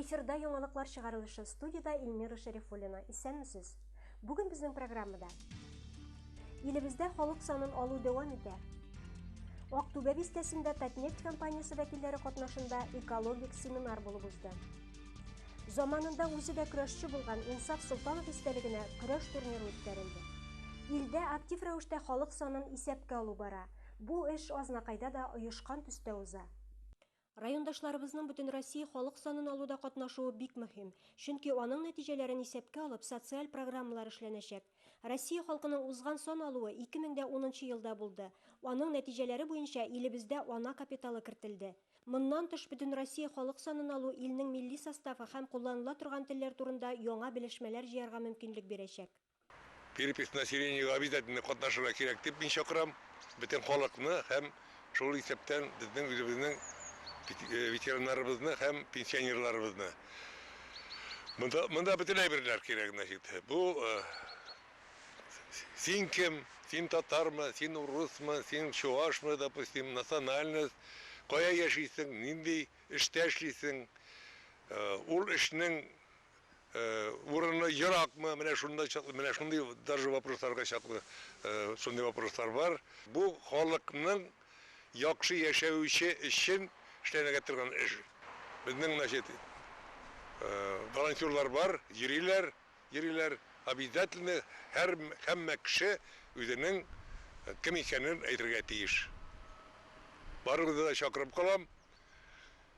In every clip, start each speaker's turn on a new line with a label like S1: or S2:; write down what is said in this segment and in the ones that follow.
S1: Эфирда яңалыклар чыгарылышы студиядә Эльмира Шәрифуллина. Исәнмесез. Бүген безнең программада Илебездә халык санын алу дәвам итә. Актүбә бистәсендә Татнефть компаниясе вәкилләре катнашында экологик семинар булып узды. Заманында үзе дә көрәшче булган Инсаф Солтанов истәлегенә көрәш турниры үткәрелде. Илдә актив рәвештә халык санын исәпкә алу бара. Бу эш Азнакайда да оешкан төстә уза. Райондашларыбызның Бөтенроссия халык санын алуда катнашуы бик мөһим, чөнки аның нәтиҗәләрен исәпкә алып, социаль программалар эшләнәчәк. Россия халкының узган сан алуы 2010 нчы елда булды. Аның нәтиҗәләре буенча илебездә ана капиталы кертелде. Моннан тыш, Бөтенроссия халык санын алу илнең милли составы һәм кулланыла торган телләр турында яңа белешмәләр җыярга мөмкинлек бирәчәк.
S2: Перепись населения обязательно катнашырга кирәк дип мин чакырам бөтен халыкны һәм шул исәптән безнең үзебезнең ветераннарыбызны һәм пенсионерларыбызны. Монда, монда бөтен әйберләр кирәк, значит. Бу Син кем? Син татармы, син урысмы, син чуашмы, допустим, национальность, кая яшисең, нинди эштә эшлисең, ул эшнең урыны еракмы, менә шунда чаклы, менә шундый даже вопросларга чаклы шундый вопрослар бар. Бу халыкның яхшы яшәвече өчен эшләнергә торган эш. Безнең, значит, волонтерлар бар, йөриләр. Йөриләр, обязательно һәр һәммә кеше үзенең кем икәнен әйтергә тиеш. Барыгызны да чакырып калам,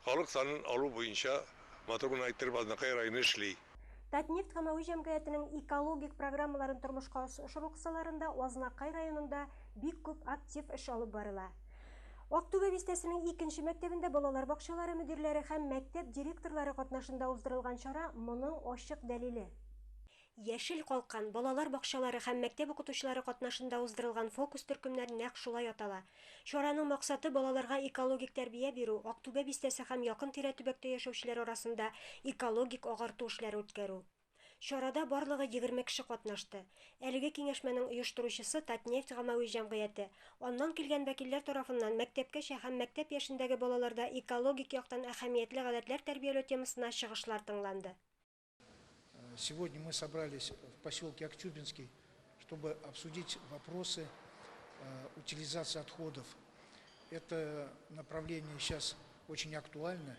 S2: халык санын алу буенча матур гына иттереп Азнакай районы эшли.
S1: Татнефть гамәви җәмгыятенең экологик программаларын тормышка ашыру кысаларында Азнакай районында бик күп актив эш алып барыла. Актүбә бистәсенең икенче мәктәбендә балалар бакчалары мөдирләре һәм мәктәп директорлары катнашында уздырылган чара моның ачык дәлиле. Яшел калкан, балалар бакчалары һәм мәктәп укытучылары катнашында уздырылган фокус-төркемнәр нәкъ шулай атала. Чараның максаты, балаларга экологик тәрбия бирү, Актүбә бистәсе һәм якын-тирә төбәктә яшәүчеләр арасында экологик агарту эшләре үткәрү. Чарада барлыгы 20 кеше катнашты. Әлеге киңәшмәнең оештыручысы Татнефть гамәви җәмгыяте. Аннан килгән вәкилләр тарафыннан мәктәпкәчә һәм мәктәп яшендәге балаларда экологик яктан әһәмиятле гадәтләр тәрбияләү темасына чыгышлар тыңланды.
S3: Сегодня мы собрались в поселке Актюбинский, чтобы обсудить вопросы утилизации отходов. Это направление сейчас очень актуально.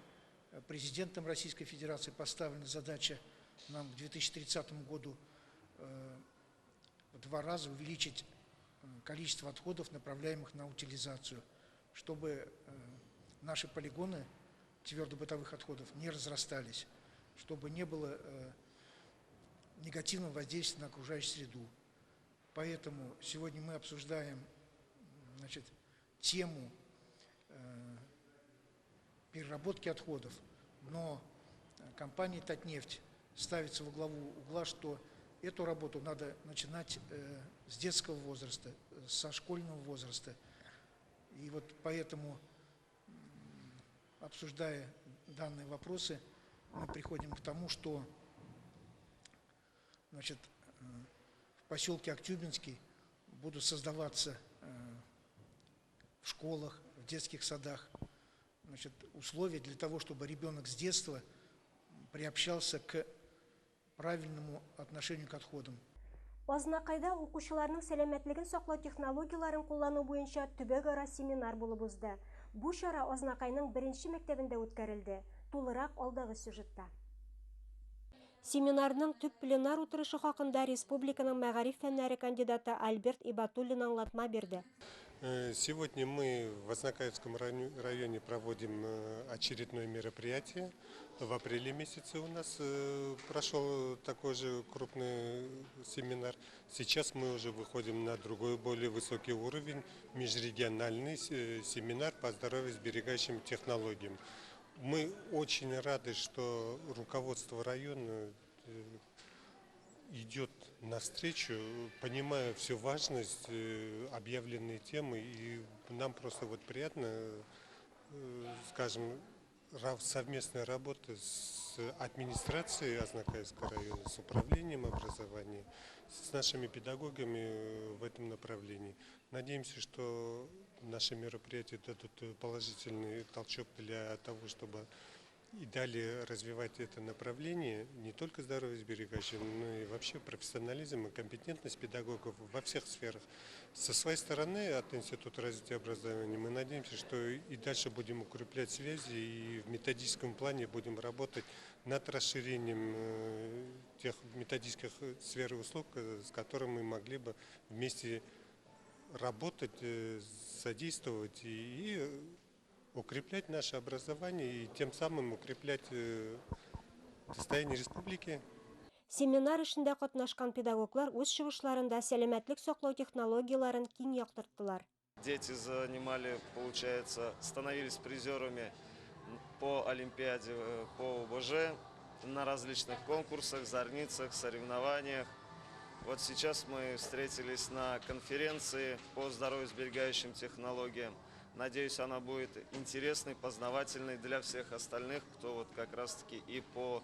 S3: Президентом Российской Федерации поставлена задача нам к 2030 году в 2 раза увеличить количество отходов, направляемых на утилизацию, чтобы наши полигоны твердобытовых отходов не разрастались, чтобы не было негативного воздействия на окружающую среду. Поэтому сегодня мы обсуждаем, значит, тему переработки отходов, но компания «Татнефть» ставится во главу угла, что эту работу надо начинать с детского возраста, со школьного возраста. И вот поэтому, обсуждая данные вопросы, мы приходим к тому, что, значит, в поселке Актюбинский будут создаваться в школах, в детских садах, значит, условия для того, чтобы ребенок с детства приобщался к правильному отношению к отходам.
S1: Азнакайда укучыларның сәламәтлеген саклау технологияләрен куллану буенча төбәкара семинар булып узды. Бу чара Азнакайның беренче мәктәбендә үткәрелде. Тулырак алдагы сюжетта. Семинарның төп пленар утырышы хакында республиканың мәгариф фәннәре кандидаты Альберт Ибатуллин аңлатма бирде.
S4: Сегодня мы в Азнакаевском районе проводим очередное мероприятие. В апреле месяце у нас прошел такой же крупный семинар. Сейчас мы уже выходим на другой, более высокий уровень, межрегиональный семинар по здоровьесберегающим технологиям. Мы очень рады, что руководство района идет навстречу, понимая всю важность объявленной темы, и нам просто вот приятно, скажем, совместная работа с администрацией Азнакаевского района, с управлением образования, с нашими педагогами в этом направлении. Надеемся, что наши мероприятия дадут положительный толчок для того, чтобы и далее развивать это направление не только здоровье сберегающего, но и вообще профессионализм и компетентность педагогов во всех сферах. Со своей стороны от Института развития образования мы надеемся, что и дальше будем укреплять связи и в методическом плане будем работать над расширением тех методических сфер и услуг, с которыми мы могли бы вместе работать, содействовать и укреплять наше образование и тем самым укреплять состояние республики.
S1: Семинар эшендә катнашкан педагоглар үз чыгышларында сәламәтлек саклау технологияләрен киң яктырттылар.
S5: Дети занимали, получается, становились призерами по олимпиаде по ОБЖ на различных конкурсах, зарницах, соревнованиях. Вот сейчас мы встретились на конференции по здоровью сберегающим технологиям. Надеюсь, она будет интересной, познавательной для всех остальных, кто вот как раз-таки и по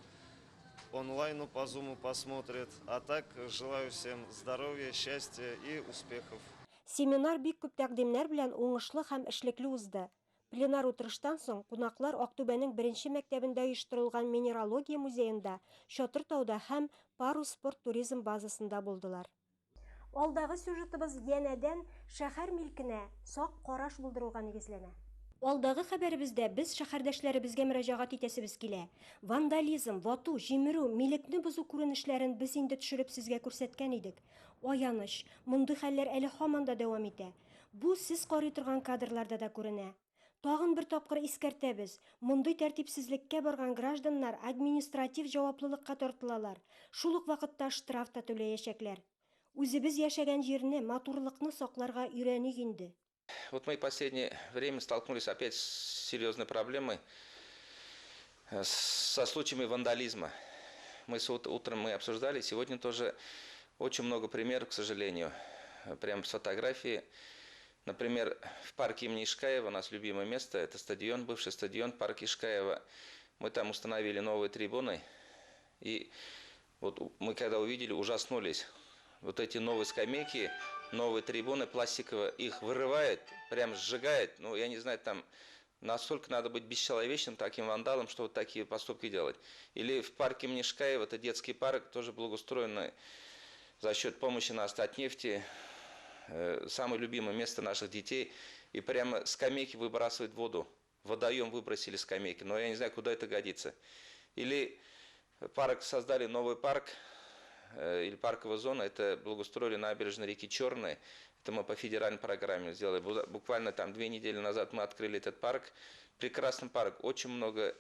S5: онлайну, по зуму посмотрит. А так, желаю всем здоровья, счастья и успехов.
S1: Семинар бик күп тәкъдимнәр белән уңышлы һәм эшлекле узды. Пленар утырыштан соң кунаклар Актүбәнең беренче мәктәбендә оештырылган минералогия музеенда, Чатыр тауда һәм Парус спорт туризм базасында булдылар. Алдагы сюжетыбыз янәдән шәһәр милкенә сак караш булдыруга нигезләнә. Алдагы хәбәребездә без шәһәрдәшләребезгә мөрәҗәгать итәсебез килә. Вандализм, вату, җимерү, милекне бозу күренешләрен без инде төшереп сезгә күрсәткән идек. Аяныч, мондый хәлләр әле һаман да дәвам итә. Бу сез карый торган кадрларда да күренә. Тагын бер тапкыр искәртәбез, мондый тәртипсезлеккә барган гражданнар административ җаваплылыкка тартылалар, шул ук вакытта штраф та түләячәкләр. Үзебез яшәгән җирне, матурлыкны сакларга өйрәник инде.
S6: Вот мы в последнее время столкнулись опять с серьезной проблемой, со случаями вандализма. Мы с утром обсуждали, сегодня тоже очень много примеров, к сожалению, прям с фотографии. Например, в парке имени Ишкаева, у нас любимое место, это стадион, бывший стадион, парк Ишкаева. Мы там установили новые трибуны, и вот мы когда увидели, ужаснулись. Вот эти новые скамейки, новые трибуны пластиковые, их вырывает, прям сжигает. Ну, я не знаю, там настолько надо быть бесчеловечным таким вандалом, что вот такие поступки делать. Или в парке имени Ишкаева, это детский парк, тоже благоустроенный за счет помощи нас от нефти, самое любимое место наших детей. И прямо скамейки выбрасывают в воду. В водоем выбросили скамейки, но я не знаю, куда это годится. Или парк создали, новый парк, или парковая зона, это благоустроили набережной реки Черной. Это мы по федеральной программе сделали. Буквально там 2 недели назад мы открыли этот парк. Прекрасный парк, очень много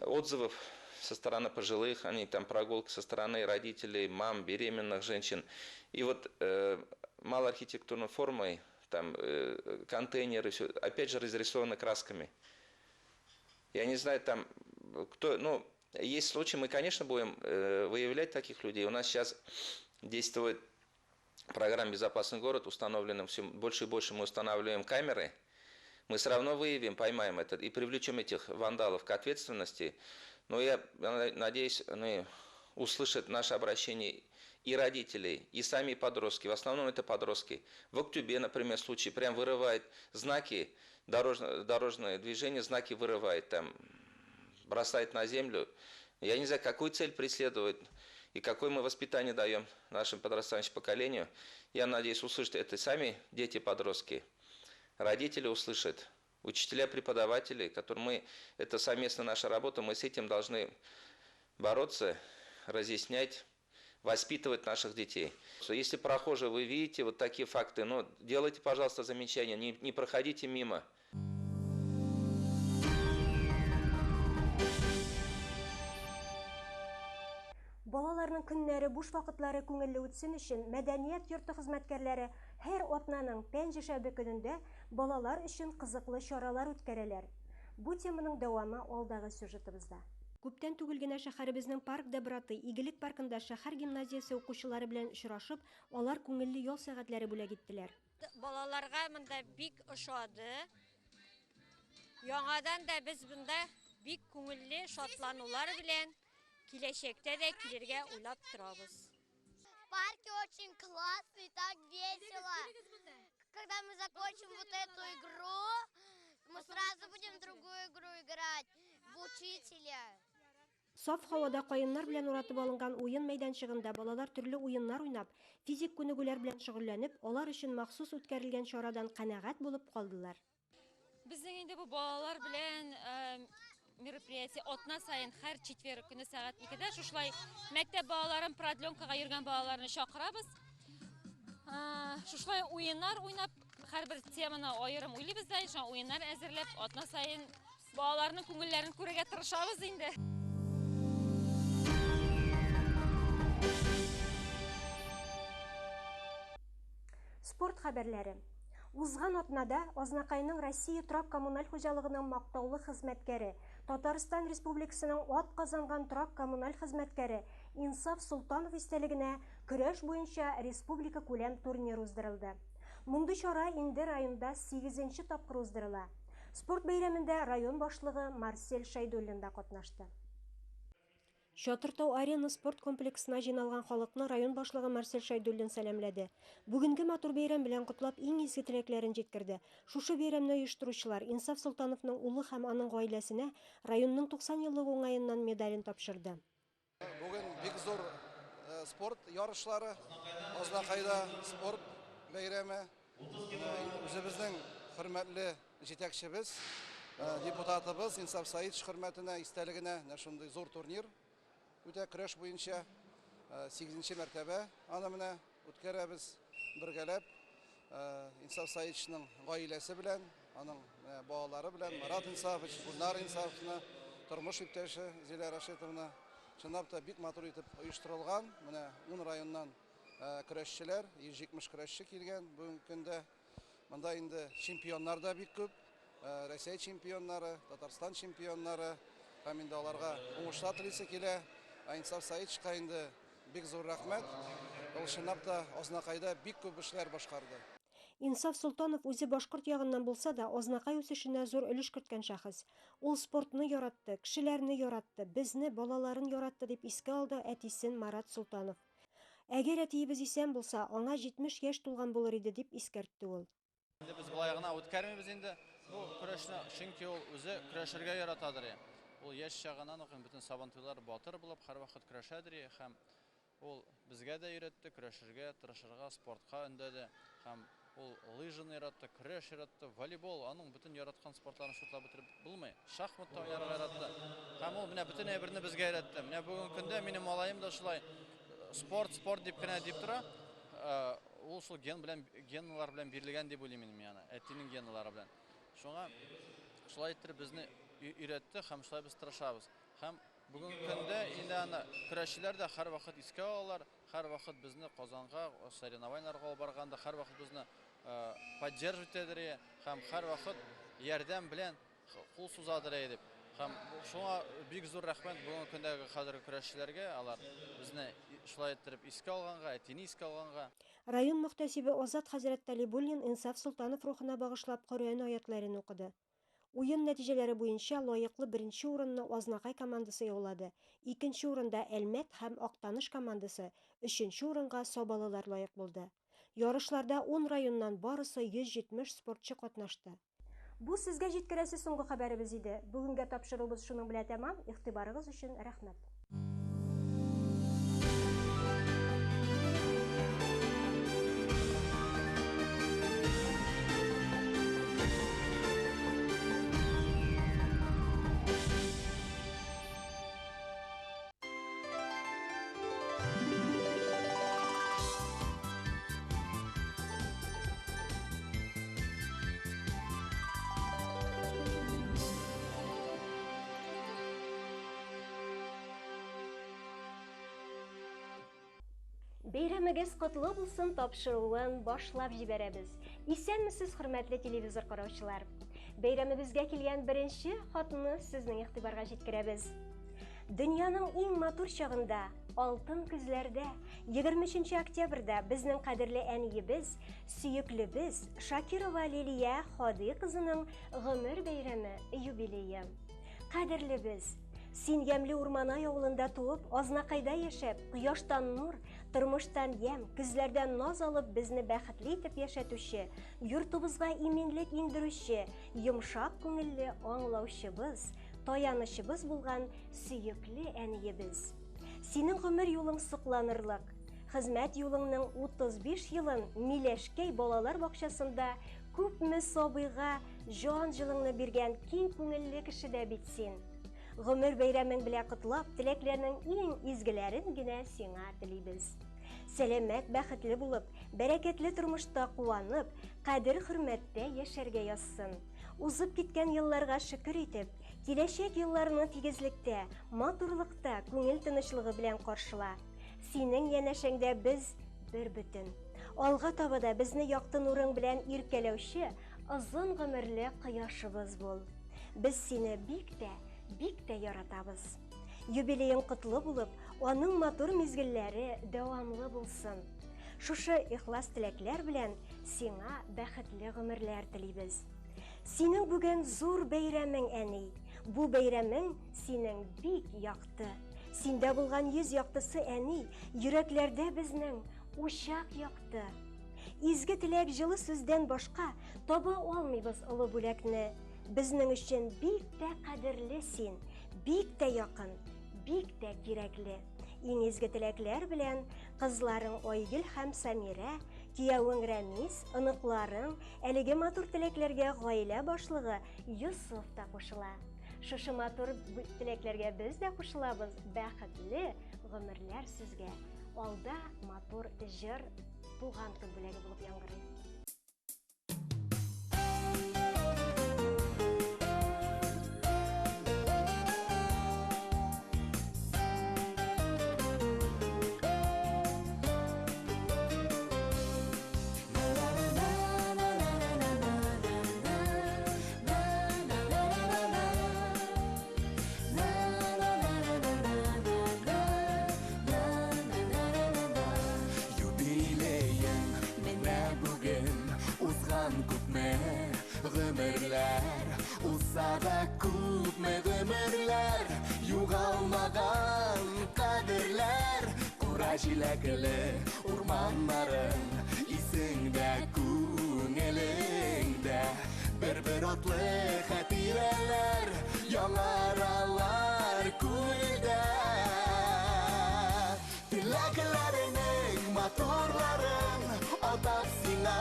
S6: отзывов со стороны пожилых, они там прогулки со стороны родителей, мам, беременных женщин. И вот малоархитектурной формой, там контейнеры, все, опять же разрисованы красками. Я не знаю, там, кто, ну, есть случаи, мы, конечно, будем выявлять таких людей. У нас сейчас действует программа «Безопасный город», установлена все больше и больше мы устанавливаем камеры. Мы все равно выявим, поймаем это и привлечем этих вандалов к ответственности. Но я надеюсь, они услышат наше обращение и родителей, и сами подростки. В основном это подростки. В Актюбе, например, случай, прям вырывает знаки, дорожное движение, знаки вырывает, там, бросает на землю. Я не знаю, какую цель преследует и какое мы воспитание даем нашему подрастающему поколению. Я надеюсь, услышат это сами дети-подростки, родители услышат, учителя, преподаватели, которым мы, это совместно наша работа, мы с этим должны бороться, разъяснять, воспитывать наших детей. Если прохожие вы видите вот такие факты, ну, делайте, пожалуйста, замечания, не проходите мимо.
S1: Балаларның көннәре, буш вакытлары күңелле үтсен өчен мәдәният йорты хезмәткәрләре һәр атнаның пәнҗешәмбе көнендә балалар өчен кызыклы чаралар үткәрәләр. Бу теманың дәвамы алдагы сюжетыбызда. Күптән түгел генә шәһәребезнең Парк Доброты Игелек паркында шәһәр гимназиясе укучылары белән очрашып, алар күңелле ял сәгатьләре бүләк иттеләр.
S7: Балаларга монда бик ошады. Яңадан да без монда бик күңелле шатланулар белән киләчәктә дә килергә уйлап торабыз.
S8: В парке очень классный, так весело. Когда мы закончим вот эту игру, мы сразу будем другую игру играть. в учителя.
S1: Саф һавада каеннар белән уратып алынган уен мәйданчыгында балалар төрле уеннар уйнап, физик күнегүләр белән шөгыльләнеп, алар өчен махсус үткәрелгән чарадан канәгать булып калдылар.
S7: Безнең инде бу балалар белән мероприятие атна саен һәр четверг көне сәгать 2-дә шушылай мәктәп балаларын продленкага йөргән балаларны чакырабыз. Шушылай уеннар уйнап, һәрбер теманы аерым уйлыйбыз да, шуңа уеннар әзерләп, атна саен балаларның күңелләрен күрергә тырышабыз инде.
S1: Спорт хәбәрләре. Узган атнада Азнакайның Россия торак-коммуналь хуҗалыгының мактаулы хезмәткәре, Татарстан Республикасының атказанган торак-коммуналь хезмәткәре Инсаф Солтанов истәлегенә көрәш буенча республика күләм турнир уздырылды. Мондый чара инде районда сигезенче тапкыр уздырыла. Спорт бәйрәмендә район башлыгы Марсель Шәйдуллин да катнашты. Чатыр-Тау Арена спорт комплексына җыйналган халыкны район башлыгы Марсель Шәйдуллин сәламләде. Бүгенге матур бәйрәм белән котлап, иң изге теләкләрен җиткерде. Шушы бәйрәмне оештыручылар Инсаф Солтановның улы һәм аның гаиләсенә районның 90 еллыгы уңаеннан медален тапшырды.
S9: Бүген бик зур спорт ярышлары, Азнакайда спорт бәйрәме. Үзебезнең хөрмәтле җитәкчебез, депутатыбыз Инсаф Саидович хөрмәтенә, истәлегенә менә шундый зур турнир үтә көрәш буенча. Сигезенче мәртәбә аны менә үткәрәбез бергәләп. Инсаф Саидовичның гаиләсе белән, аның балалары белән, Марат Инсафович, Гульнар Инсафовна, тормыш иптәше Зилә Рашитовна. Чынлап та бик матур итеп оештырылган. Менә 10 районнан көрәшчеләр, 170 көрәшче килгән бүгенге көндә. Монда инде чемпионнар да бик күп. Рәсәй чемпионнары, Татарстан чемпионнары. Һәм инде аларга уңышлар телисе килә. Ә Инсаф Саидовичка инде бик зур рәхмәт. Ул чынлап та Азнакайда бик күп эшләр башкарды.
S1: Инсаф Солтанов үзе башкорт ягыннан булса да, Азнакай үсешенә зур өлеш керткән шәхес. Ул спортны яратты, кешеләрне яратты, безне, балаларын яратты, дип искә алды әтисен Марат Солтанов. Әгәр әтиебез исән булса, аңа 70 яшь тулган булыр иде, дип искәртте ул.
S10: Инде без болай гына үткәрмибез инде бу көрәшне, чөнки ул үзе көрәшергә яратадыр. Ул яшь чагыннан ук бөтен Сабантуйлар батыр булып, һәрвакыт көрәшәдер һәм ул безгә дә өйрәтте көрәшергә, тырышырга, спортка өндәде һәм ул лыжаны яратты, көрәш яратты, волейбол, аның бөтен яраткан спортларын шутлап бетереп булмый. Шахмат та уйнарга яратты. Һәм ул менә бөтен әйберне безгә өйрәтте. Менә бүгенге көндә минем малаем да шулай спорт, спорт дип кенә дип тора. Ул шул ген белән, геннар белән бирелгән дип уйлыйм мин аны, әтинең геннары белән. Шуңа шулай иттереп безне өйрәтте һәм шулай без тырышабыз. Һәм бүгенге көндә инде аны көрәшчеләр дә һәрвакыт искә алалар, һәрвакыт безне Казанга соревнованиеләргә алып барганда һәрвакыт безне поддерживать итәдер һәм һәрвакыт ярдәм белән кул сузадыр дип. Һәм шуңа бик зур рәхмәт бүгенге көндәге хәзерге көрәшчеләргә, алар безне шулай иттереп искә алганга, әтине искә алганга.
S1: Район мөхтәсибе Азат хәзрәт Талибуллин Инсаф Солтанов рухына багышлап Коръән аятларын укыды. Уен нәтиҗәләре буенча лаеклы беренче урынны Азнакай командасы яулады. Икенче урында Әлмәт һәм Актаныш командасы, өченче урынга Сабалылар лаек булды. Ярышларда 10 районнан барысы 170 спортчы катнашты. Бу сезгә җиткерәсе соңгы хәбәребез иде. Бүгенгә тапшыруыбыз шуның белән тәмам. Игътибарыгыз өчен рәхмәт. Бәйрәмегез котлы булсын тапшыруын башлап җибәрәбез. Исәнмесез, хөрмәтле телевизор караучылар. Бәйрәмебезгә килгән беренче хатны сезнең игътибарга җиткерәбез. Дөньяның иң матур чагында, алтын көзләрдә, 23 октябрьдә безнең кадерле әниебез, сөеклебез Шакирова Лилия Хади кызының гомер бәйрәме, юбилее. Кадерлебез, син ямьле Урманай авылында туып, Азнакайда яшәп, кояштан нур, тормыштан ямь, көзләрдән наз алып безне бәхетле итеп яшәтүче, йортыбызга иминлек иңдерүче, йомшак күңелле аңлаучыбыз, таянычыбыз булган сөекле әниебез. Синең гомер юлың сокланырлык. Хезмәт юлыңның 35 елын Миләшкәй балалар бакчасында күпме сабыйга җан җылыңны биргән киң күңелле кеше дә бит син. Гомер бәйрәмең белән котлап, теләкләрнең иң изгеләрен генә сиңа телибез. Сәламәт, бәхетле булып, бәрәкәтле тормышта куанып, кадер-хөрмәттә яшәргә язсын. Узып киткән елларга шөкер итеп, киләчәк елларны тигезлектә, матурлыкта, күңел тынычлыгы белән каршыла. Синең янәшәңдә без бер бөтен. Алга таба да безне якты нурың белән иркәләүче озын гомерле кояшыбыз бул. Без сине бик тә, бик тә яратабыз. Юбилеең котлы булып, аның матур мизгелләре дәвамлы булсын. Шушы ихлас теләкләр белән сиңа бәхетле гомерләр телибез. Синең бүген зур бәйрәмең, әни. Бу бәйрәмең синең бик якты. Синдә булган йөз яктысы, әни, йөрәкләрдә безнең учак якты. Изге теләк җылы сүздән башка таба алмыйбыз олы бүләкне. Безнең өчен бик тә кадерле син, бик тә якын, бик тә кирәкле. Иң изге теләкләр белән кызларың Айгөл һәм Самирә, киявең Рәмис, оныкларың, әлеге матур теләкләргә гаилә башлыгы Йосыф та кушыла. Шушы матур теләкләргә без дә кушылабыз. Бәхетле гомерләр сезгә. Алда матур җыр туган көн бүләге булып яңгырый.
S11: Юбилеең менә бүген узган күпме гомерләр узса да күпме гомерләр югалмаган кадерләр кура җиләкле урманнарың исеңдә күңелеңдә бер-бер атлы хатирәләр яңаралар күңелдә Теләкләренең матурларын атап сиңа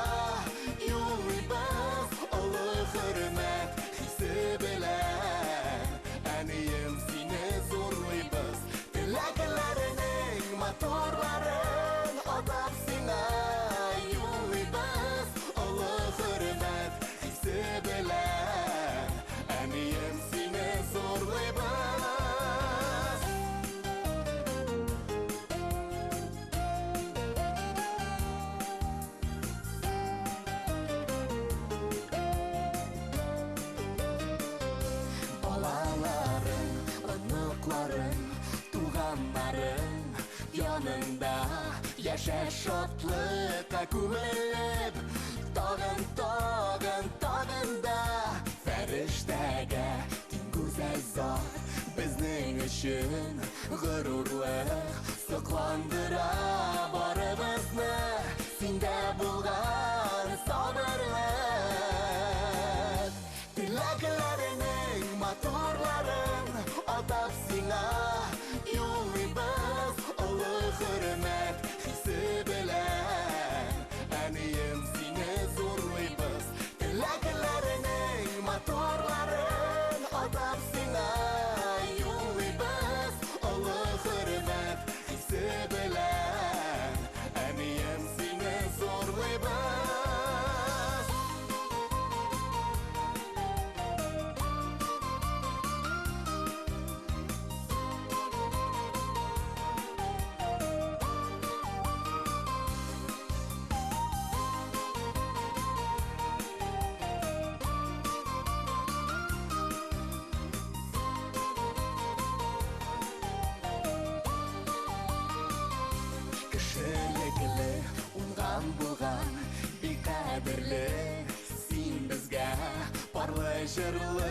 S11: юллыйбыз олы хөрмәт хисе белән әнием сине зурлыйбыз Теләкләренең матурларын атап сиңа юллыйбыз олы хөрмәт хисе белән әнием сине зурлыйбыз Балаларың, оныкларың, туганнарың янында яшә шатлыкка күмелеп, тагын, тагын, тагын да фәрештәгә тиң гүзәл зат безнең өчен горурлык сокландыра барыбызны синдә булган сабырлык Теләкләренең матурларын атап сиңа юллыйбыз олы хөрмәт хисе белән әнием сине зурлыйбыз Теләкләренең матурларын атап сиңа юллыйбыз олы хөрмәт хисе белән әнием сине зурлыйбыз Кешелекле, уңган булган, бик кадерле Син безгә парлы җырлы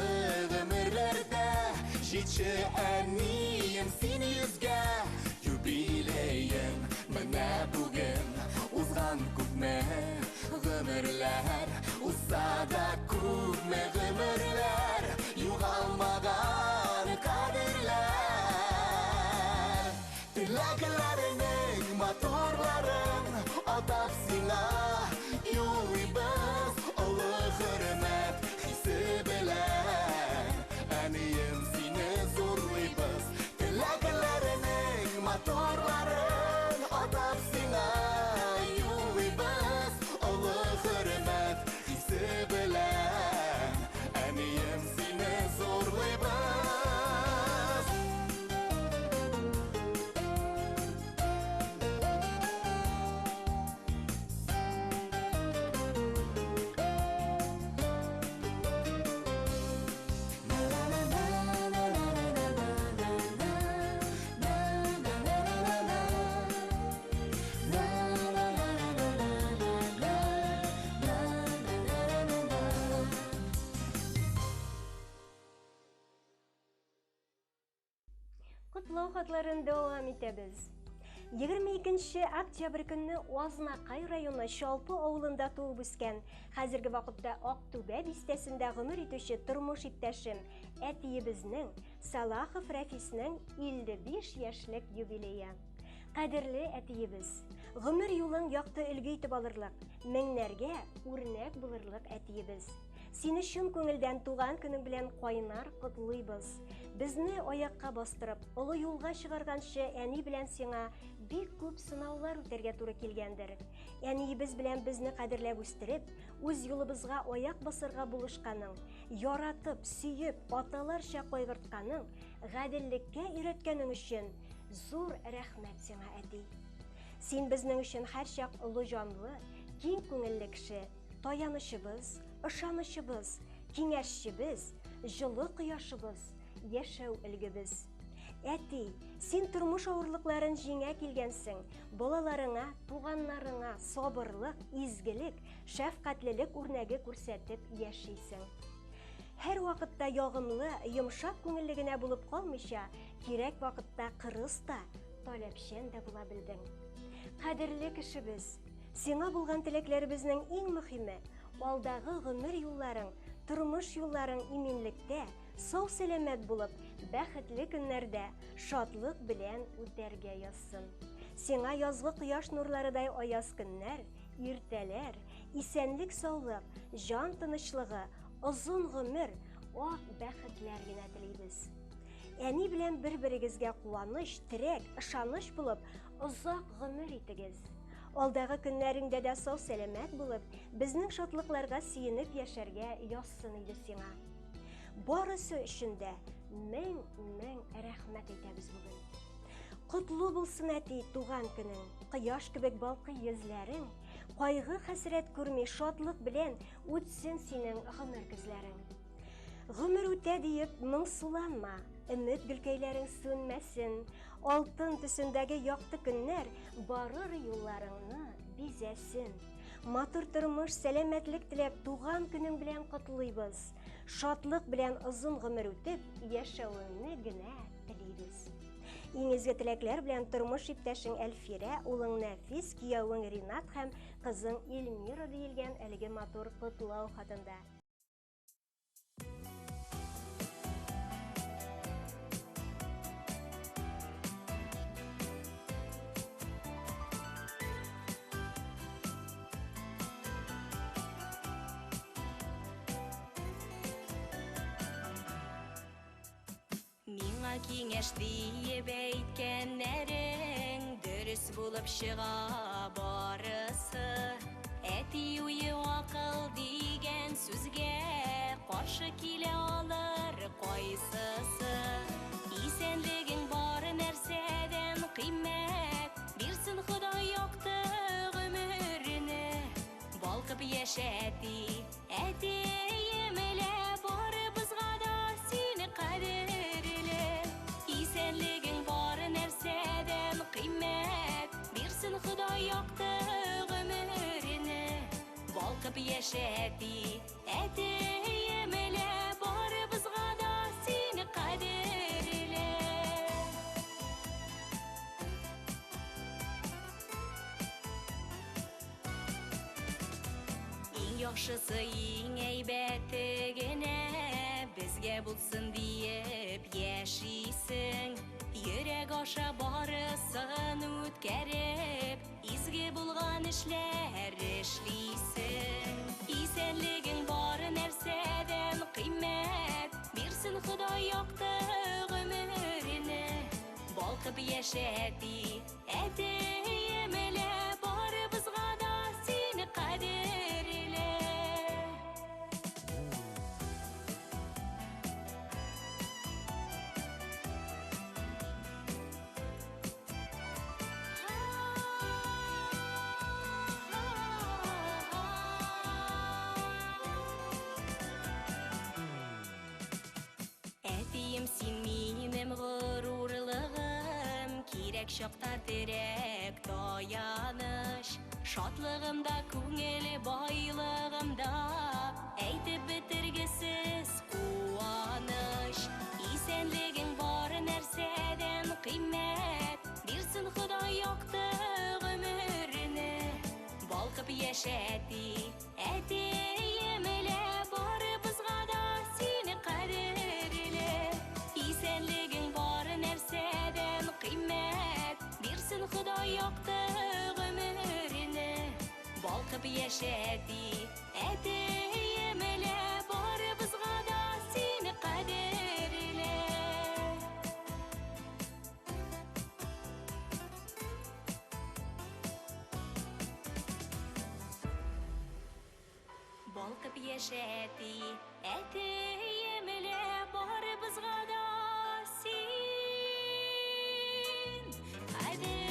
S11: гомерләрдә Җитше әнием син йөзгә Юбилеең менә бүген узган күпме гомерләр Узса да күпме гомерләр югалмаган Теләкләреңнең матурларын атап сиңа юллыйбыз олы хөрмәт хисе белән. Әнием, сине зурлыйбыз. Теләкләреңнең матурларын атап сиңа юллыйбыз олы хөрмәт хисе белән. Әнием, сине зурлыйбыз.
S1: Котлау хатларын дәвам итәбез. 22 октябрь көнне Азнакай районы Чалпы авылында туып үскән, хәзерге вакытта Актүбә бистәсендә гомер итүче тормыш иптәшем, әтиебезнең Салахов Рәфиснең 55 яшьлек юбилее. Кадерле әтиебез, гомер юлың якты өлге итеп алырлык, меңнәргә үрнәк булырлык әтиебез. Сине чын күңелдән туган көнең белән кайнар котлыйбыз. Безне аякка бастырып, олы юлга чыгарганчы әни белән сиңа бик күп сынаулар үтәргә туры килгәндер. Әниебез белән безне кадерләп үстереп, үз юлыбызга аяк басарга булышканың, яратып, сөеп, аталарча кайгыртканың, гаделлеккә өйрәткәнең өчен зур рәхмәт сиңа, әти. Син безнең өчен һәрчак олы җанлы, киң күңелле кеше, таянычыбыз, ышанычыбыз, киңәшчебез, җылы кояшыбыз, яшәү өлгебез. Әти, син тормыш авырлыкларын җиңә килгәнсең, балаларыңа, туганнарыңа сабырлык, изгелек, шәфкатьлелек үрнәге күрсәтеп яшисең. Һәр вакытта ягымлы, йомшак күңелле генә булып калмыйча, кирәк вакытта кырыс та, таләпчән дә була белдең. Кадерле кешебез, сиңа булган теләкләребезнең иң мөһиме, алдагы гомер юлларың, тормыш юлларың иминлектә, сау-сәламәт булып, бәхетле көннәрдә, шатлык белән үтәргә язсын. Сиңа язгы кояш нурларыдай аяз көннәр, иртәләр, исәнлек-саулык, җан тынычлыгы, озын гомер, ак бәхетләр генә телибез. Әни белән бер-берегезгә куаныч, терәк, ышаныч булып, озак гомер итегез. Алдагы көннәреңдә дә сау-сәламәт булып, безнең шатлыкларга сөенеп яшәргә язсын иде сиңа. Барысы өчен дә мең-мең рәхмәт әйтәбез бүген. Котлы булсын, әти, туган көнең, кояш кебек балкый йөзләрең, кайгы-хәсрәт күрми шатлык белән үтсен синең гомер көзләрең. Гомер үтә диеп моңсуланма, өмет гөлкәйләрең сүнмәсен, алтын төсендәге якты көннәр барыр юлларыңны бизәсен. Матур тормыш, сәламәтлек теләп туган көнең белән котлыйбыз. Шатлык белән озын гомер үтеп, яшәвеңне генә телибез. Иң изге теләкләр белән тормыш иптәшең Әлфирә, улың Нәфис, киявең Ринат һәм кызың Эльмира диелгән әлеге матур котлау хатында.
S12: Миңа киңәш диеп әйткәннәрең дөрес булып чыга барысы. Әти уе акыл дигән сүзгә каршы килә алыр кайсысы? Исәнлегең бар нәрсәдән кыйммәт, бирсен Ходай якты гомерне. Балкып яшә, әти, әтием лә, барыбызга да син кадерле. Исәнлегең бар нәрсәдән кыйммәт, бирсен Ходай якты гомерне. Балкып яшә, әти, әтием лә, барыбызга да син кадерле. Иң яхшысы, иң әйбәте генә Безгә булсын диеп яшисең. Йөрәк аша барысын үткәреп, изге булган эшләр эшлисең. Исәнлегең бар нәрсәдән кыйммәт, бирсен Ходай якты гомерне. Балкып яшә, әти, әтием лә, барыбызга да син кадерле. Әтием, син минем горурлыгым, кирәк чакта терәк, таяныч. Шатлыгым да, күңел байлыгым да, әйтеп бетергесез куаныч. Исәнлегең бар нәрсәдән кыйммәт, бирсен Ходай якты гомерне. Балкып яшә, әти, әтием лә, барыбызга да син кадерле. Исәнлегең бар нәрсәдән кыйммәт, бирсен Ходай якты гомерне. Балкып яшә, әти, әтием лә, барыбызга да син кадерле. Балкып яшә, әти, әтием лә, барыбызга да син кадерле.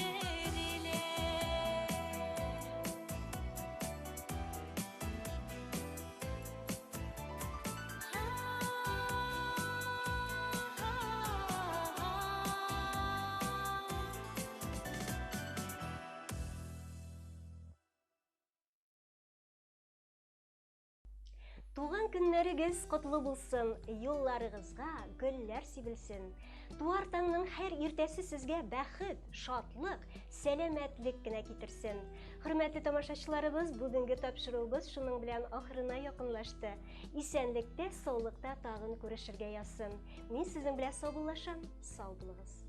S1: Туган көннәрегез котлы булсын, юлларыгызга гөлләр сибелсен. Туар таңның һәр иртәсе сезгә бәхет, шатлык, сәламәтлек кенә китерсен. Хөрмәтле тамашачыларыбыз, бүгенге тапшыруыбыз шуның белән ахырына якынлашты. Исәнлектә, саулыкта тагын күрешергә язсын. Мин сезнең белән саубуллашам. Сау булыгыз.